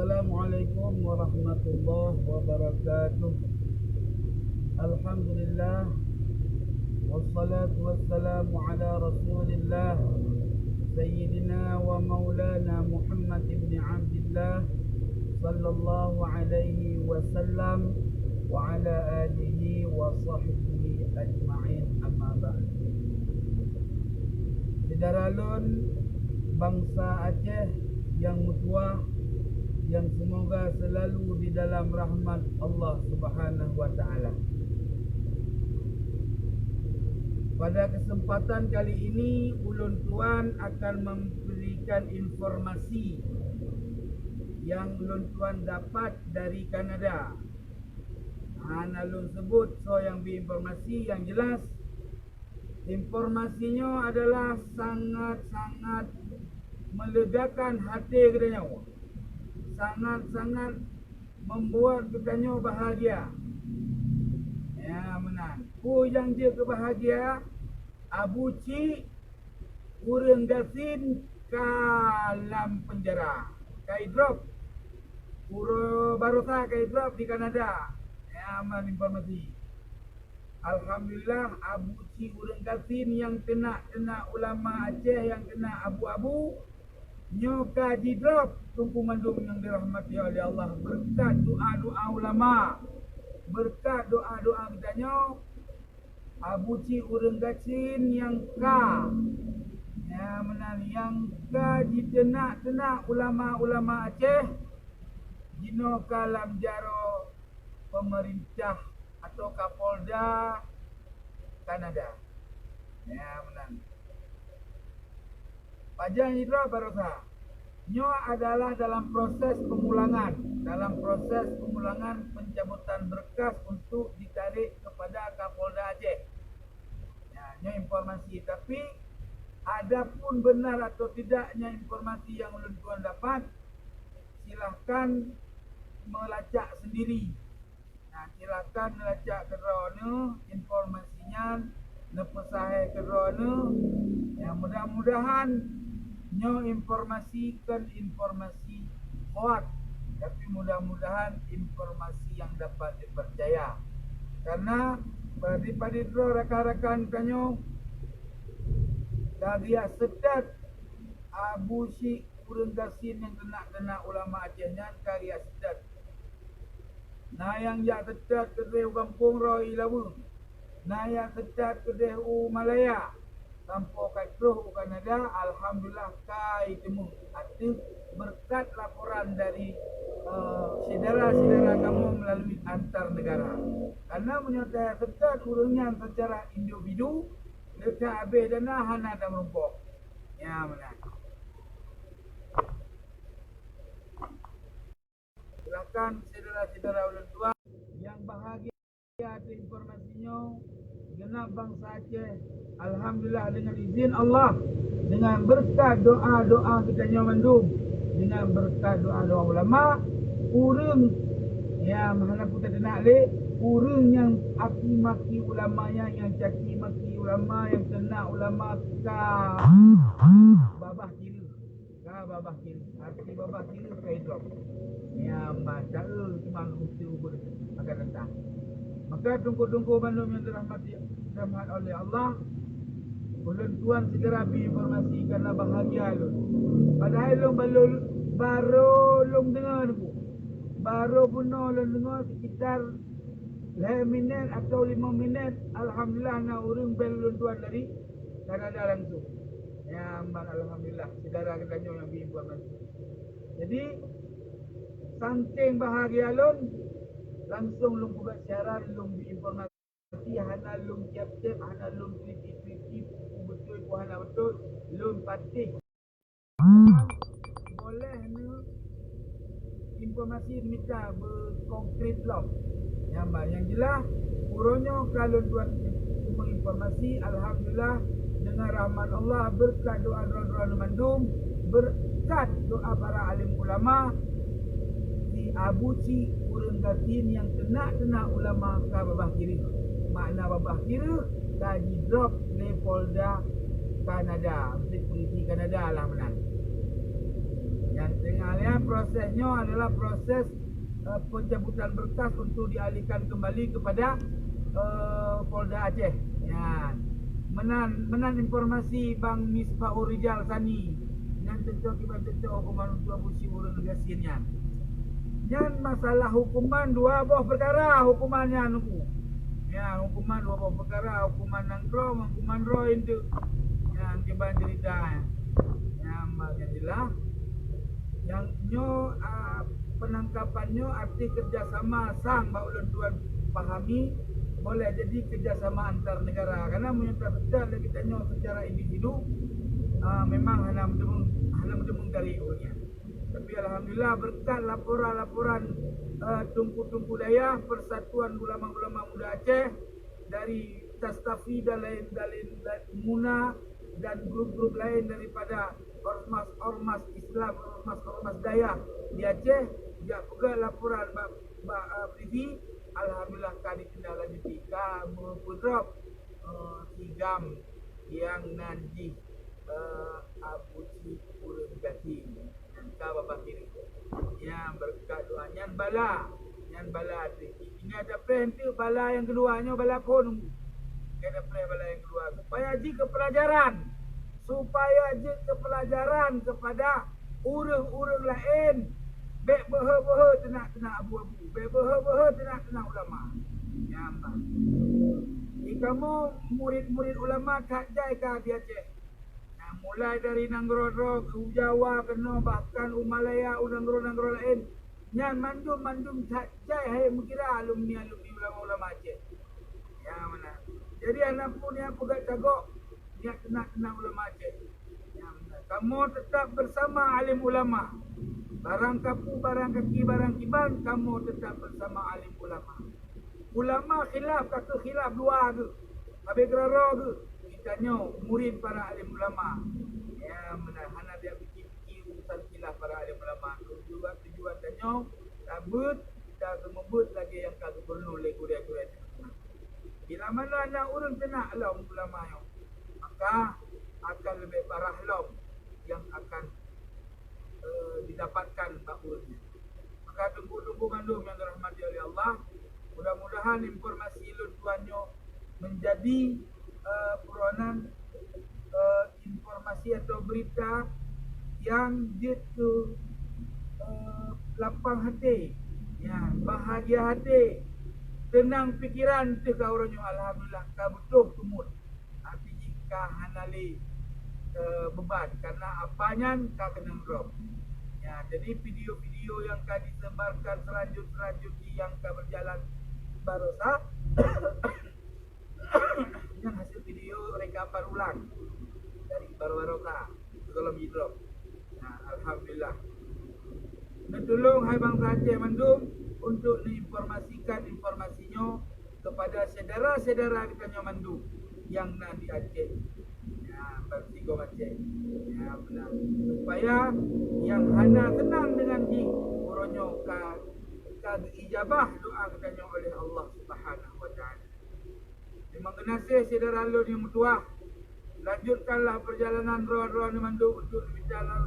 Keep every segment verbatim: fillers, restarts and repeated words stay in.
Assalamualaikum warahmatullahi wabarakatuh. Alhamdulillah. Wassalatu wassalamu ala Rasulillah, Sayyidina wa Maulana Muhammad ibn Abdillah, sallallahu alaihi wasallam, wa ala alihi wa sahbihi ajma'in, amma ba'd. Syedara lôn, bansa Aceh nyang meutuwah, nyang seumoga seulalu di dalam rahmat Allah Subhanahu wa Ta'ala. Pada keuseumpatan kali ini, ulôn tuan akan memberikan informasi nyang ulôn tuan dapat dari Kanada. Hana lôn seubut soe nyang bri informasi, nyang jeulaih, informasi nyoe adalah sangat-sangat meulegakan até geutanyoe, sangat-sangat membuat geutanyoe bahagia. Ya, meunan. Peue nyang jeuet keu bahagia? Abu Cik ureuëng gasien ka lam peunjara, ka idrop. Uroe baroesa ka idrop di Kanada. Ya, meunan informasi. Alhamdulillah, Abu Cik ureuëng gasien nyang teunak-teunak ulama Aceh, nyang teunak abu-abu, nyoe ka jidrop. Teungku mandum nyang dirahmati oleh Allah, beureukat doa-doa ulama, beureukat doa-doa geutanyoe, Abu Cik ureuëng gasien nyang ka, ya, meunan, nyang ka jiteunak-teunak ulama-ulama Aceh, jinoe ka lam jaroe peumeurintah atau Kapolda Kanada. Ya, meunan. Pajan jidrop baroesa. Nyoe adalah dalam proses pemulangan, dalam proses pemulangan pencabutan berkas untuk ditarik kepada Kapolda Aceh. Ya, nyoe informasi. Tapi, adapun benar atau tidaknya informasi yang ulôn tuan dapat, silahkan melacak sendiri. Nah, silakan neulacak keudroe neuh informasi nyan, neupeusahe keudroe neuh. Ya, mudah-mudahan nyoe informasi kon informasi hoak, tapi mudah-mudahan informasi yang dapat dipercaya. Karena padit-padit droe rakan-rakan tanyoe ka geujak seutôt Abu Syik ureuëng gasien nyang teunak-teunak ulama Aceh nyan ka geujak seutôt. Na nyang jak seutôt keudeh u gampông Roe Ilaweueng, na nyang seutôt keudeh u Malaya, sampoe ka troh u Kanada, alhamdulillah ka jiteumeung ateueh beureukat laporan dari, eh, syedara-syedara kamoe meulalu antar neugara. Karena meunyoe tajak seutôt ureuëng nyan seucara individu, leuka abéh dana hana tameurumpok. Ya, meunan. Silakan syedara-syedara ulôn tuan nyang bahagia ateueh informasi nyoe, genap bansa Aceh, alhamdulillah, dengan izin Allah, dengan beureukat doa-doa geutanyoe mandum, dengan beureukat doa-doa ulama, ureuëng nyang hana peue tateunak lé, ureuëng nyang aki maki ulama nyan, nyang caci maki ulama, nyang teunak ulama ka babah kiri. Ka babah kiri, arti babah kiri ka idrop. Nyan mantap, eh, teuma meusti ubit akan datang. Maka teungku-teungku bandum nyang dirahmati, rahmat oleh Allah, ulôn tuan segera bri informasi karena bahagia lôn. Padahai lôn baru, baru lôn deungoe, teungku. Baru bunoe lôn deungoe sekitar lhée minét atau limong minét, alhamdulillah na ureuëng bel ulôn tuan dari Kanada langsung. Nyan ban alhamdulillah, syedara geutanyoe nyang bri informasi. Jadi, saking bahagia lôn, langsung lôn peugah siaran, lôn bri informasi, hana lôn tiep-tiep, hana lôn teliti-teliti, peue beutôi, peue hana beutôi, lôn patéh. Boleh neu informasi mita beukongkrit lom. Nyang ba, nyang jeulaih, uroe nyoe ka lôn tuan teumeu informasi, alhamdulillah, deungon rahmat Allah, beureukat doa droe-droe mandum, beureukat doa para alim ulama, si Abu Cik ureuëng gasien nyang teunak-teunak ulama ka babah kiri. Makna babah kiri ka jidrop lé Polda Kanada, meusti polisi Kanada lah meunan. Tengah lihat proses nyoe adalah proses eh, pencabutan berkas untuk dialihkan kembali kepada eh, Polda Aceh. Ya. Menan menan informasi Bang Misbahur Rijal Sani nyan cocok kiban cocok hukuman untuk Abu Syukur Gasin nyan. Nyan masalah hukuman dua boh perkara hukuman nyan nunggu. Ya, hukuman dua boh perkara, hukuman nanggroe, hukuman roh itu. Nyan kiban cerita. Nyan bak jelas. Nyang nyoe ah, penangkapan nyoe arti kerjasama sang bak ulôn tuan pahami boleh jadi kerjasama antar negara. Karena meunyoe tapeugah lé geutanyoe secara individu ah, memang hana meuteumong hana meuteumong dari ureuëng nyan. Tapi alhamdulillah berkat laporan-laporan ah, teungku-teungku dayah Persatuan Ulama-Ulama Muda Aceh dari Tastafi dan lain-lain dan Muna dan grup-grup lain daripada ormas-ormas Islam, ormas-ormas dayah di Aceh, jak peugah laporan bak bak uh, Privi, alhamdulillah ka ditindaklanjuti, ka meupeudrop uh, sigam yang nan jih uh, Abu Cik Ureuëng Gasi. Nyang ka babah kiri. Nyang berkat doa nyan bala. Nyan bala tinggi. Ingat dapréh enteuk bala nyang keudua nyoe bala phon. Ingat dapréh bala nyang keudua supaya jeuet keu pelajaran. Supaya jeuet keu pelajaran kepada ureuëng-ureuëng laén. Bék beuhe-beuhe teunak-teunak abu-abu. Bék beuhe-beuhe teunak-teunak ulama. Nyan bah. Di kamoe murid-murid ulama that jai ka di Aceh. Nah, mulai dari nanggroe droe u Jawa keunoe bahkan u Malaya u nanggroe-nanggroe laén, nyan mandum-mandum that jai hai meukira alumni-alumni ulama-ulama Aceh. Ya mana? Jadi hana peue niat peugah cagok, niat teunak-teunak ulama Aceh. Ya mana? Kamoe tetap bersama alim ulama. Barang kapu, barang kaki, barang kiban, kamoe tetap bersama alim ulama. Ulama khilaf ka khilaf dua geuh. Habéh keurara geuh. Geutanyoe murid para alim ulama. Ya, meunan hana biak pike-pike urusan khilaf para alim ulama. Tujuan-tujuan tanyoe tabeuet, taseumeubeuet lagée nyang ka geupeureunoe lé gurée-gurée. Bila mana na ureuëng teunak lom ulama nyoe, maka akan leubeh parah lom nyang akan eh, didapatkan bak ureuëng nyan. Maka teungku-teungku mandum nyang dirahmati oleh Allah, mudah-mudahan informasi lôn tuan nyoe menjadi eh, peuranan eh, informasi atau berita yang jeuet keu eh, lapang hati, ya, bahagia hati, tenang pikiran teuka uroe nyoe. Alhamdulillah ka beutôh teumuet. Arti jih ka hana lé eh, beban karena apa nyan ka keunong droe. Ya, jadi video-video yang ka disebarkan selanjut-selanjut yang ka berjalan barosa nyan hasil video rekapan ulang dari barosa golom jidrop. Nah, alhamdulillah. Neutulông hai bansa Aceh mandum untuk neuinformasikan informasi nyoe kepada syedara-syedara geutanyoe mandum nyang na di Aceh. Ya, bak sigom Aceh. Ya, beuna. Supaya nyang hana seunang deungon jih uroe nyoe ka ka geuijabah doa geutanyoe oleh Allah Subhanahu wa Taala. Terima kasih syedara lôn nyang meutuah. Lanjutkanlah perjalanan droe-droe mandum untuk bicara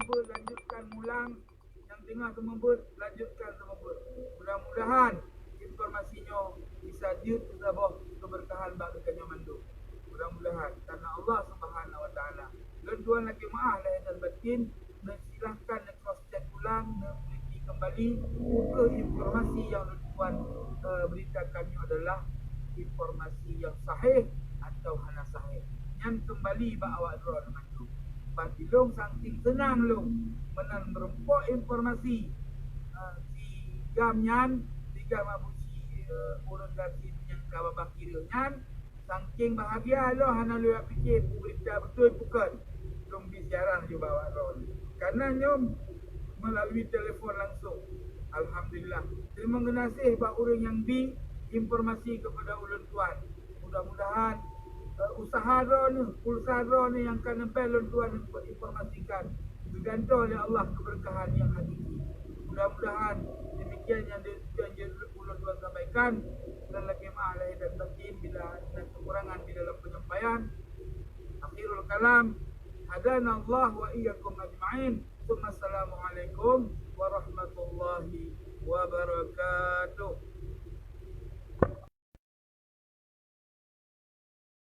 lanjutkan mulang. Nyang teungoh seumeubeuet, lanjutkan seumeubeuet. Mudah-mudahan informasi nyoe bisa jeuet keu saboh keberkahan bak geutanyoe mandum. Mudah-mudahan karena Allah Subhanahu wa Taala. Lôn tuan lakée meu'ah lahé dan batin, neusilahkan neucross check ulang, neuteliti kembali, peu kheueh informasi nyang lôn tuan eh, beritakan nyoe adalah informasi nyang sahih atau hana sahih. Nyan kembali bak awak droe mandum. Ban ilông saking seunang lông meunan meurumpok informasi eh, si gam nyan, si gam Abu Si eh, Ureuëng Gasi nyang ka babah kiri nyan, saking bahagia lôn hana lôn pike peu berita beutôi peu kon. Lôn bi siaran laju bak awak droe. Karena nyoe melalui telepon langsung. Alhamdulillah. Terima kasih bak ureuëng nyang bi informasi kepada ulôn tuan. Mudah-mudahan eh, usaha droeneuh, pulsa droeneuh nyang ka neubée lôn tuan informasikan geugantoe lé Allah keberkahan nyang hakiki. Mudah-mudahan demikian nyang di- nyang ulôn tuan sampaikan dan lakée meu'ah lahé dan batin bila na kekurangan di dalam penyampaian. Akhirul kalam. Hadanallah wa iyyakum ajma'in. Tsumma assalamualaikum warahmatullahi wabarakatuh.